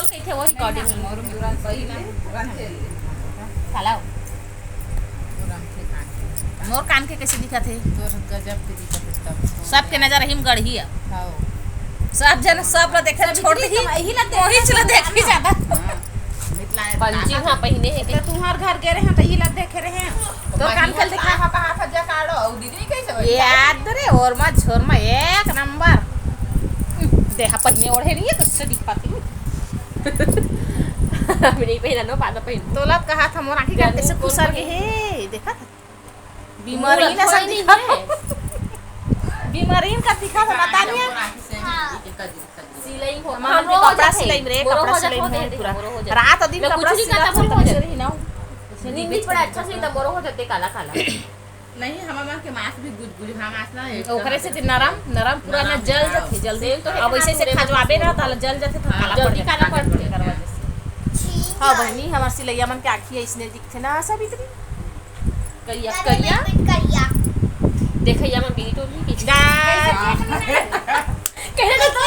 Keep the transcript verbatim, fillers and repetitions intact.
कइसे वो recording? काला हो? मोर कान के कइसे दिखत हे? तोर गजब के दिखत हे तब। सबके नजर हिम गड़ही हे। हाँ। सब जन सब ला देखे छोड़ दही। इही ला देखे। वही ला देखी ज्यादा। हाँ। मिथिला पंची हाँ पहिने हे त तुंहर घर गे रहे त इही ला देखे रहे। तो कान कल देखा। कहा था जकाड़ो, अउ दीदी कइसे बनी? याद रे, ओरमा झोरमा एक नंबर। देहा पहिने ओढ़े नहीं हे, कइसे दिखा थी। अभी नहीं पहिना, नो, बाद में पहिन। तोला कहा था, मोर आँखी कान कइसे खुसर गे हे, देखा था? बीमारी ना सब दिखा। बीमारी का दिखा था, बता नहीं। सिलाई हो, हमर हमरो हो कपड़ा जाथे। सिलाई रे, मोरो कपड़ा हो सिलाई जाथे, में पूरा। मोरो हो जाथे। रात दिन मैं कपड़ा कुछ नहीं सिला करता, मोरो हो जाथे। नींद बड़ा अच्छा से त मोरो हो जाथे, काला काला। नहीं, हमर मन के मांस भी गुदगुद, हाँ, मांस ना एक ओकरे से नरम, नरम पूरा ना नरम, जल हाँ। जाथे जल्दी। सेम तो है अब ना, वैसे से पूरे खजवाबे ना, ताला जल जाथे, तो हाँ, काला जल्दी पड़ काला जाथे। पड़ जाथे। हाँ बहनी, हमर सिलैया मन के आँखी अइसने दिखथे ना, सावित्री। करिया, करिया। करिया। देखैया में बीट उठ नहीं खींच। कहने दे तो।